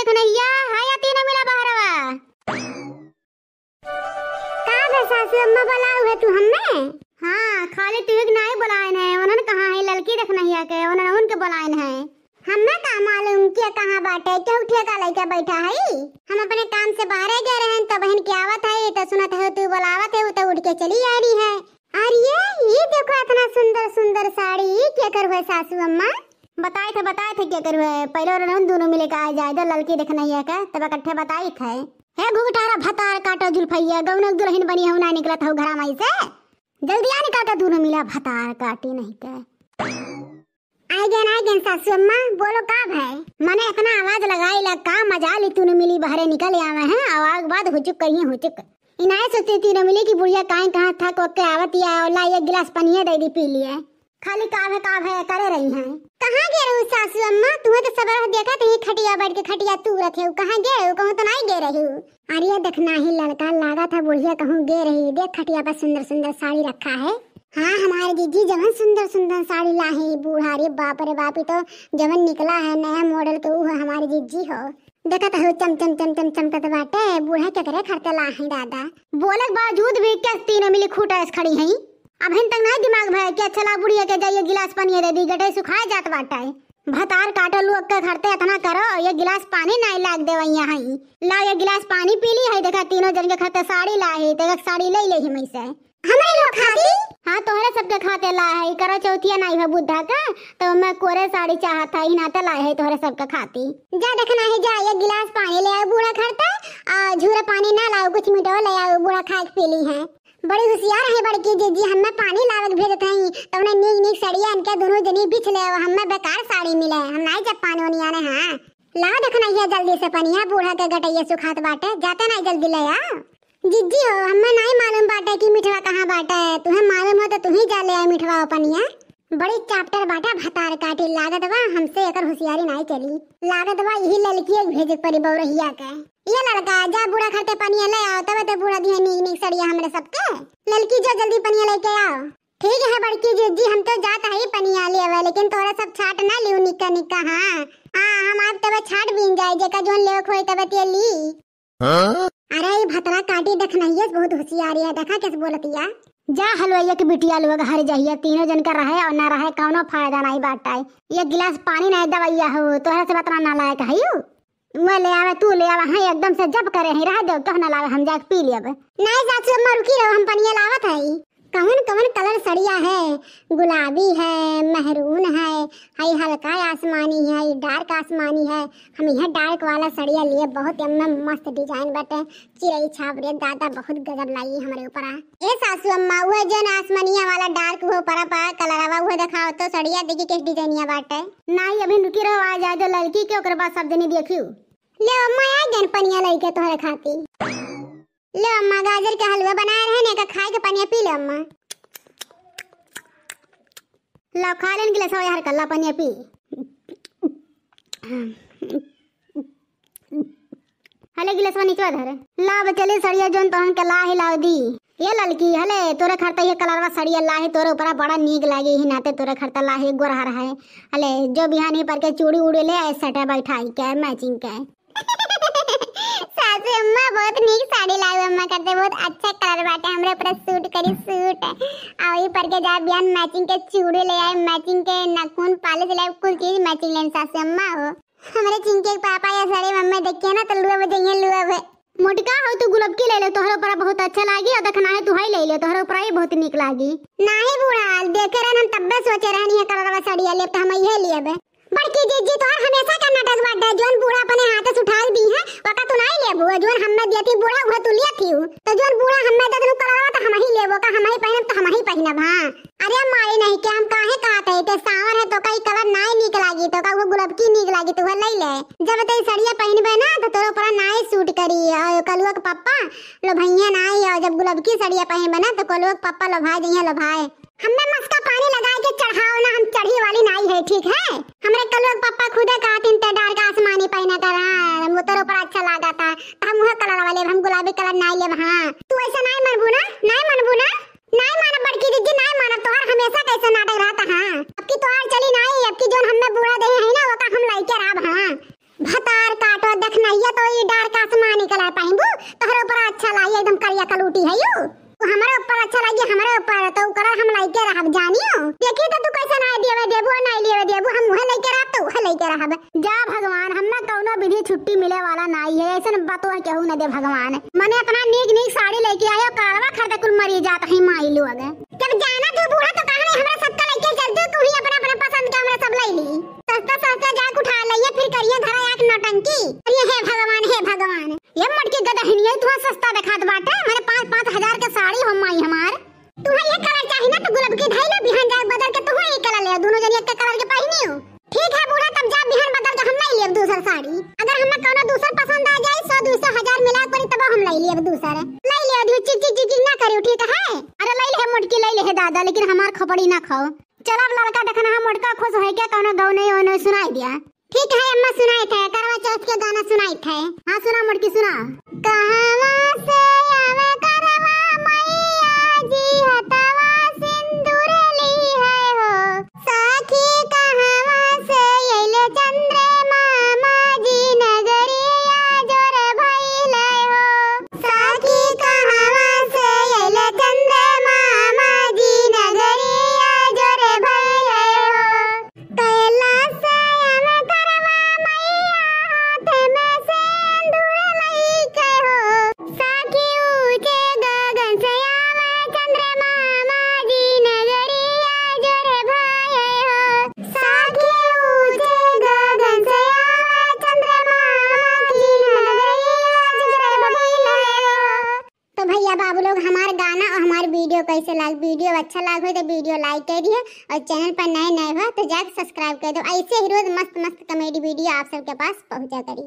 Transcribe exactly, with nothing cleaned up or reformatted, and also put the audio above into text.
कन्हैया, हाय, या तीनों मिला बहरवा। का बे सासू अम्मा, बोलाउ है तू हम्मे? हाँ, खाली तू एक नाई बोलाइन है, उन्हन कहाँ है? ललकी देखनहिया के, उन्हन उनके बोलाइन है। हम्मे का मालूम के कहाँ बाटे, केहू ठेका लइके बैठा है। हम अपने काम से बाहरे गए रहन, तबहिन के आवत है, त सुनत है तू बोलावत है, त उठ के चली आनी है। अरे, ई देखो, इतना सुंदर सुंदर साड़ी, ई केकर हुए सासू अम्मा? बताए थे, बताए थे केकर हुए। पहिले उन्हन दूनों मिले के आ जाए दो, ललकी देखनहिया के, तब इकट्ठे बताई थे। हे घुघटारा भतार काटो जुल्फैया, गौनक दुलहिन बनी हऊ ना निकलत हऊ घरा माई से। जल्दी आ निकल के दूनों मिला भतार काटी नहीं के। आइ गएन, आइ गएन सासू अम्मा, बोलो का भए? मने इतना आवाज लगाई ला का मजाल, ई तीनों मिली बहरे निकल आवे हैं, अउ आग बाद हुचुक करिए हुचुक। ई नाई सोचती तीनों मिली कि बुढ़िया काहे कहाँ थक वक के आवत या, ला एक गिलास पनिया दे दी पी लिए। खाली का भए, का भए करे रही हैं। कहाँ गए रहू सासू अम्मा? तुहें तो सब रह देखत ही खटिया बैठ के खटिया तूरत है, कहाँ गए रहू? कहूँ तो नाई गए रहू। अरे देखना ही ललका, लागत है बुढ़िया कहूँ गए रही। देख खटिया पर सुंदर सुंदर साड़ी रखा है। हाँ, हमारे जीजी जवन सुंदर सुंदर साड़ी ला है बूढ़ा, अरे बाप रे बाप, ई तो जवन निकला है नया मॉडल के, ऊ है हमारे जीजी हो। देखत हो चम चम चम चम चमकत बाटे, बूढ़ा केकरे खरते ला है दादा। बोले के बावजूद भी क्या तीनों मिली खूटा ऐस खड़ी हैं? अबहिन तक नाई दिमाग भए कि अच्छा ला बुढ़िया के जाइए गिलास पानी दे दी, गटई सुखाए जात बाटे। भतार काटो लोग के खरते इतना करो, ये गिलास पानी नाई लाग देवैया है। लाओ ये गिलास पानी पी ली है, देखा तीनों जन के खरते साड़ी ला है, तो एक साड़ी ले ले ही मैं से। हमरे लोग खाती? हाँ, तोहरे सबके खाते ला है, करो चौथिया नाई है बुद्धा का, तो मैं कोरे साड़ी चाहत है, ही नाते लाए है तोहरे सबके खाती। जा देखना है, जा एक गिलास पानी ले आओ बूढ़ा खरते, आ झूरा पानी ना लाओ, कुछ मिठो ले आओ, बूढ़ा खा के पी ली है। बड़ी हुसियार है बड़की जीजी, हम्मे पानी लावे के भेजत हई, तउने नीक नीक सड़िया इनके दुनू जनी बिछ ले, हम्मे बेकार साड़ी मिले, हम नाई जब पानी ओनी आने। हाँ, लाओ देखनहिया जल्दी से पनिया, बूढ़ा के गटैया सुखात बाटे, जाते नाई जल्दी ले आओ। जीजी हो, हम्मे नाई मालूम बाटे कि मिठवा कहाँ बाटे, तुहे मालूम हो तो तुही जा ले आए मिठवा पनिया। बड़ी चापटर बाटे भतार काटी, लागत बा हमसे एकर हुसियारी नाई चली, लागत बा यही ललकी एक भेजे के परी बौरहिया के। ये ललका, जा बूढ़ा खरते पनिया ले आओ, तबे तो बूढ़ा दिहे नीक नीक सड़िया हमरे सबके। ललकी जो जल्दी पनिया लेके आओ। ठीक है बड़की जीजी, हम तो जात हई पनिया लेवे, लेकिन तोहरे सब छाट ना लियो निक्का निक्का। हाँ, हाँ, हम आब तबे छाट बीन जाए, जेका जोन लेवे के होई तबे ते ली। हाँ? अरे ई भतरा काटी देखनहिया बहुत हुसियारी है, देखा कैसे बोलतिया। जा हलवैया के बिटिया लोग हर जहिया तीनों जन का रहे और ना रहे कौनो फायदा नाई बाटे। ये गिलास पानी नाई दवैया हो, तोहरे सब इतना नालायक हयू। मैं ले आवे, तू ले आवे, हाँ, एकदम से जब करे हैं, रह दो, कह ना लावे, हम जाके पी लेब। नाई सासू अम्मा, रुकी रहो, हम पनिया लावत हई। कवन कवन कलर सड़िया है? गुलाबी है, महरून है, हई हल्का आसमानी है, हई डार्क आसमानी है। हम यह डार्क वाला सड़िया लिए, बहुत एम्मे मस्त डिजाइन बाटे। चिरई छाप रे दादा, बहुत गजब लागी हमरे ऊपर। ए सासू अम्मा, उहे जौन आसमनिया वाला डार्क, उहे ऊपरा पा कलरवा, उहे देखाओ तो सड़िया, देखी किस डिजाइनिया बाटे। नाई, अभी रुकी रहो, आ जाए दो लड़की के, ओकर बाद सब जनी देखियो। ले अम्मा, आ गन पनिया लइके तोहरे खाती। ले अम्मा, गाजर के हलवा बनाए रहे ने, का खाए के पनिया पी ले अम्मा। ला खा लेन गिलास, यार कल्ला पनिया पी। हले गिलसवा निचवा धरे। ला बचले सड़िया जोन तोहन के लाही लाव दी। ये ललकी हले तोरे खरता ये कलरवा सड़िया लाही तोरे ऊपरा बड़ा नीक लागी ही नाते तोरे खरता लाही गोरहर है। हले जो बिहानी पर के चूड़ी उड़ी ले आए सटे बैठाई के मैचिंग के। सासू अम्मा बहुत नीक साड़ी लाऊ अम्मा करते बहुत अच्छा कलर बाटे हमरे ऊपर सूट करी सूट। आ वही पर के जा बिहान मैचिंग के चूड़ी ले आए मैचिंग के नाखून पालिश ले आए कुल चीज मैचिंग लेन सासू अम्मा हो। हमरे चिंके के पापा या साड़ी मम्मी देखिए ना तो लुआ बजइए लुआ बे। मोटका हो तू गुलबकी ले ले तोहरे ऊपर बहुत अच्छा लागी और देखना है तू हाई ले ले तोहरे ऊपर ही बहुत नीक लागी। नाही बूढ़ा देखे रहन हम तब्बे सोचे रहनी है कलरवा साड़िया लेब तो हम इहे लेबे। बड़की जीजी तोहर हमेशा का नाटक बाटे जोन बूढ़ा अपने हाथ से उठा दी है वका तू नाही लेबू जोन हम्मे दिया थी बूढ़ा उहे तू लिया थी तो जोन बूढ़ा हम्मे दे देनु कलरवा तो हम ही लेबो का हम ही पहनब तो हम ही पहनब। हाँ। अरे माई नहीं के हम काहे कहत है ते सावर है तो का ई कलर नाय नीक लागी तो का वो गुलबकी नीक लागी तो वो ले ले। जब ते सड़िया पहनबे ना तो तोरो ऊपर नाय सूट करी और कलुआ के पप्पा लो भैया नाय और जब गुलबकी सड़िया पहनबे ना तो कलुआ के पप्पा लो भाई जइया लो भाई। हमें मस्का पानी लगा के चढ़ाओ ना हम चढ़ी वाली नाय है ठीक है। हमरे कलुआ के पप्पा खुदे कहतिन ते डार्क आसमानी पहना कर हाँ वो तोरो ऊपर अच्छा लागा था तो हम वह कलर वाले हम गुलाबी कलर नाय लेब हाँ। तू ऐसा नाय मनबू ना नाय मनबू ना। नाय मानब बड़की दीदी, नाय मानब, तोहार हमेशा कैसे नाटक रहता, हाँ। अब की तोहार चली नाई, अब की जोन हम्मे बूढ़ा देही है ना, ओका हम लइके रहब, हाँ। भतार काटो, देख लइके रहब। जा भगवान, हम्मे कउनो विधि छुट्टी मिले वाला नाई है, अइसन बतवा केहू न दे भगवान। मने इतना नीक नीक साड़ी लइके आयो, करवा खरीदे कुल मरी जात है माई लोग। जब जाना तू बूढ़ा तो कहा नहीं हमरा सबका लइके चलती, तू ही अपना अपना पसंद के हमरा सब लइ ली। सस्ता सस्ता जाके उठा लइए, फिर करिए धरा आके नौटंकी। अरे हे भगवान, हे भगवान, ये मोटकी गदहिनिया तुहा सस्ता देखात बाटे, मने पाँच पाँच हजार के साड़ी हो माई हमार। तुहा ये कलर चाही ना तो गुलाब की धइलो, बिहान जाके बदल के तुहा ये कलर ले, दोनों जनी एक कलर के पहिनियो। ठीक है बूढ़ा, तब जा बिहान बदल के हम लइ लेब दूसर साड़ी। अगर हमें कउनो दूसर पसंद आ जाए, सौ दो सौ हजार मिला के पड़ी तब हम लइ लेब दूसर। लइ लेब, चिक चिक चिक चिक ना करियो, ठीक है? अरे लइ ले मोटकी, लइ ले दादा, लेकिन हमार खोपड़ी ना खाओ। चल अब लड़का देखना है मोटका खुश होइके कउनो गवनई वनई सुनाई दिया। ठीक है अम्मा, सुनाइत है, करवा चौथ के गाना सुनाइत है। हाँ सुना मोटकी सुना। कहवा से आवे करवा मैया जी, हथवा सिंदूर ली है हो। सखी कहवा से अइले चंद्रमा माँ जी, नगरिया जोर भइले हो। सखी कहवा से अइले चंद्रमा माँ जी, नगरिया जोर भइले हो। कैलाश से आवे करवा मैया, हाथ में सिंदूर लइके हो। सखी ऊंचे गगन से आवे चंद्रमा माँ जी, नगरिया जोर भइले हो। सखी ऊंचे गगन से आवे चंद्रमा माँ जी, नगरिया जोर भइले हो। तो भैया बाबू लोग, हमार गाना और हमार वीडियो कैसे लाग, वीडियो अच्छा लाग हो तो वीडियो लाइक कर दिए और चैनल पर नए नए हो तो जाके सब्सक्राइब कर दो। ऐसे ही रोज मस्त मस्त कॉमेडी वीडियो आप सबके पास पहुंचा करी।